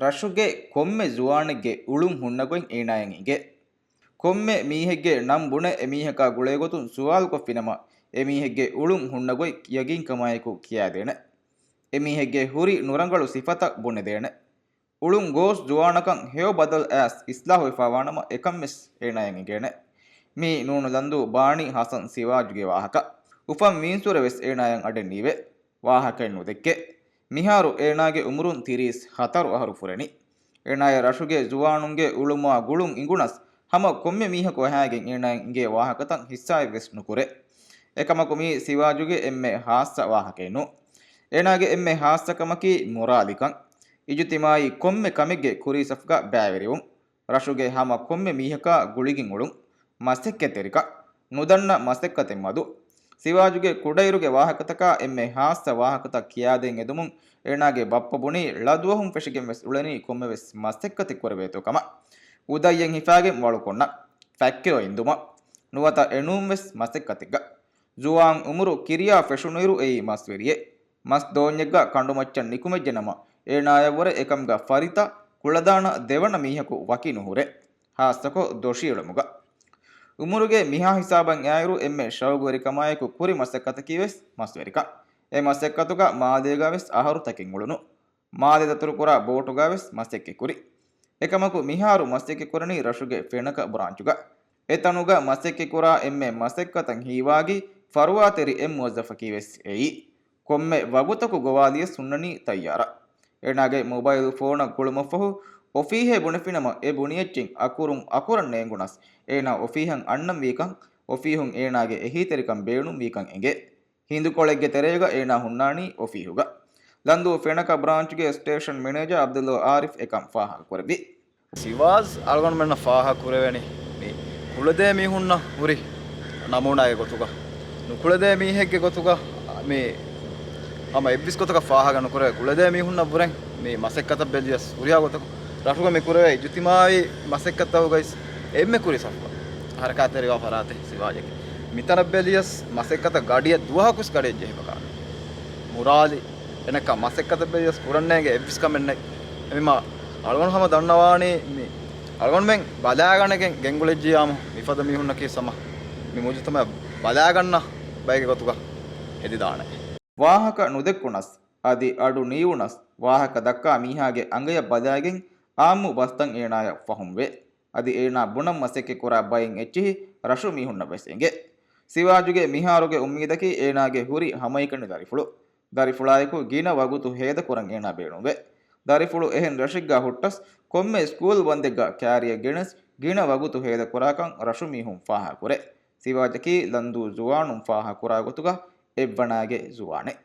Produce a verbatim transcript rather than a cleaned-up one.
ރަށުގެ ކޮންމެ ޒުވާނެއްގެ އުޅުން ހުންނަ ގޮތް އޭނާޔަށް އެނގޭ. ކޮންމެ މީހެއްގެ ނަން ބުނެ އެމީހަކާ ގުޅޭގޮތުން ސުވާލުކޮށްފިނަމަ، އެމީހެއްގެ އުޅުން ހުންނަ ގޮތް ޔަގީންކަމާއެކު ކިޔާދޭނެ. އެމީހެއްގެ ހުރި ނުރަނގަޅު ސިފަތައް ބުނެދޭނެ. އުޅުން ގޯސް ޒުވާނަކަށް ހެޔޮ ބަދަލު އައިސް އިސްލާހުވެފާވާނަމަ އެކަންވެސް އޭނާޔަށް އެނގޭނެ. މީ ނޫނު ލަންދޫ ބާނީ ހަސަން ސިވާޖުގެ ވާހަކަ. އުފަން ވީންސުރެވެސް އޭނާޔަށް އަޑެއް ނީވޭ. ވާހަކައެއް ނުދެއްކޭ. މިހާރު އޭނާގެ އުމުރުން ތިރީސް ހަތަރު އަހަރު ފުރެނީ. އޭނާޔަށް ރަށުގެ ޒުވާނުންގެ އުޅުމާ ގުޅުން އިނގުނަސް، ހަމަ ކޮންމެ މީހަކު އަހާގެން އޭނާއަށް އިނގޭ ވާހަކަތައް ހިއްސާއެއްވެސް ނުކުރޭ. އެކަމަކު މީ ސިވާޖުގެ އެންމެ ހާއްސަ ވާހަކައެއް ނޫން. އޭނާގެ އެންމެ ހާއްސަ ކަމަކީ މުރާލިކަން. އިޖުތިމާއީ ކޮންމެ ކަމެއްގެ ކުރީ ސަފުގަ ބައިވެރިވުން. ރަށުގެ ހަމަ ކޮންމެ މީހަކާ ގުޅިގެން އުޅުން. މަސައްކަތްތެރިކަން. ނުދަންނަ މަސައްކަތެއް މަދު. ސިވާޖުގެ ކުޑައިރުގެ ވާހަކަތަކާ އެންމެ ހާއްސަ ވާހަކަތައް ކިޔާދޭން އެދުމުން އޭނާގެ ބައްޕަ ބުނީ ޅަދުވަހުން ފެށިގެން ވެސް އުޅެނީ ކޮންމެވެސް މަސައްކަތެއް ކުރެވޭތޯ ކަމަށް. އުދައްޔެއް ހިފާގެން ވަޅުކޮށްނަ. ފައްކެޔޮ އިންދުމަށް. ނުވަތަ އެނޫންވެސް މަސައްކަތެއްގަ. ޒުވާން އުމުރު ކިރިޔާ ފެށުނުއިރު އެއީ މަސްވެރިއެއް. މަސް ދޯންޏެއްގަ ކަނޑުމައްޗަށް ނިކުމެއްޖެނަމަ، އޭނާޔަށްވުރެ އެކަމުގަ ފަރިތަ ކުޅަދާނަ ދެވަނަ މީހަކު ވަކި ނުހުރޭ. ހާއްސަކޮށް ދޮށީ އުޅުމުގަ. އުމުރުގެ މިހާ ހިސާބަށް އައިއިރު އެންމެ ޝައުގުވެރިކަމާއެކު ކުރި މަސައްކަތަކީވެސް މަސްވެރިކަން. އެ މަސައްކަތުގަ މާލޭގަވެސް އަހަރުތަކެއް އުޅުނު. މާލެ ދަތުރުކުރާ ބޯޓުގަވެސް މަސައްކަތްކުރި. އެކަމަކު މިހާރު މަސައްކަތްކުރަނީ ރަށުގެ ފެނަކަ ބްރާންޗުގަ. އެތަނުގަ މަސައްކަތްކުރާ އެންމެ މަސައްކަތަށް ހީވާގި ފަރުވާތެރި އެއް މުވައްޒަފަކީވެސް އެއީ. ކޮންމެ ވަގުތަކު ގޮވާލިޔަސް ހުންނަނީ ތައްޔާރަށް. އޭނާގެ މޮބައިލް ފޯނަށް ގުޅުމަށްފަހު އޮފީހޭ ބުނެފިނަމަ އެ ބުނި އެއްޗެއް އަކުރުން އަކުރަށް ނޭނގުނަސް، އޭނާ އޮފީހަށް އަންނަންވީކަން، އޮފީހުން އޭނާގެ އެހީތެރިކަން ބޭނުންވީކަން އެނގޭ. ހިނދުކޮޅެއްގެ ތެރޭގަ އޭނާ ހުންނާނީ އޮފީހުގަ. ލަންދޫ ފެނަކަ ބްރާންޗުގެ ސްޓޭޝަން މެނޭޖާ އަބްދުﷲ އާރިފް އެކަން ފާހަގަކުރެއްވި. ސިވާޒް އަޅުގަނޑުމެންނަށް ފާހަގަކުރެވޭނީ މި ކުޅެދޭ މީހުންނަށް ހުރި ނަމޫނާގެ ގޮތުގަ، ނުކުޅެދޭ މީހެއްގެ ގޮތުގަ މި ހަމަ އެއްވެސް ގޮތަކަށް ފާހަގަ ނުކުރެވޭ. ކުޅެދޭ މީހުންނަށް ވުރެން މި މަސައްކަތަށް ބެލިޔަސް ހުރިހާ ގޮތަކު ރަށުގަ މި ކުރެވޭ އިޖުތިމާއީ މަސައްކަތްތަކުގައިސް އެންމެ ކުރި ސަފުގަ ހަރަކާތްތެރިވާ ފަރާތެއް ސިވާޒަކީ. މިތަނަށް ބެލިޔަސް މަސައްކަތަށް ގަޑިއަށް ދުވަހަކުސް ގަޑިއަށް ޖެހިފަކާ މުރާލި އެނަކަ މަސައްކަތަށް ބެލިޔަސް ކުރަންނޭގެ އެއްވެސް ކަމެއް ނެތް. އެމީމާ އަޅުގަނޑު ހަމަ ދަންނަވާނީ މި އަޅުގަނޑުމެން ބަލާގަނެގެން ގެންގުޅެއްޖިޔާމު މިފަދަ މީހުންނަކީ ހަމަ މި މުޖުތަމައަށް ބަލާގަންނަ ބައެއްގެ ގޮތުގަ ހެދިދާނެ. ވާހަކަ ނުދެއްކުނަސް، އަދި އަޑު ނީވުނަސް، ވާހަކަ ދައްކާ މީހާގެ އަނގަޔަށް ބަލާގެން އާއްމު ބަސްތައް އޭނާޔަށް ފަހުމްވޭ. އަދި އޭނާ ބުނަން މަސައްކަތްކުރާ ބައެއް އެއްޗިހި ރަށު މީހުންނަށް ވެސް އެނގޭ. ސިވާޒުގެ މިހާރުގެ އުއްމީދަކީ އޭނާގެ ހުރި ހަމައެކަނި ދަރިފުޅު. ދަރިފުޅާއެކު ގިނަ ވަގުތު ހޭދަކުރަން އޭނާ ބޭނުންވޭ. ދަރިފުޅު އެހެން ރަށެއްގަ ހުއްޓަސް، ކޮންމެ ސްކޫލް ބަންދެއްގަ ކާރިއަށް ގެނެސް ގިނަ ވަގުތު ހޭދަކުރާކަން ރަށު މީހުން ފާހަގަކުރޭ. ސިވާޒަކީ ލަންދޫ ޒުވާނުން ފާހަގަކުރާ ގޮތުގަ އެއްވަނާގެ ޒުވާނެއް.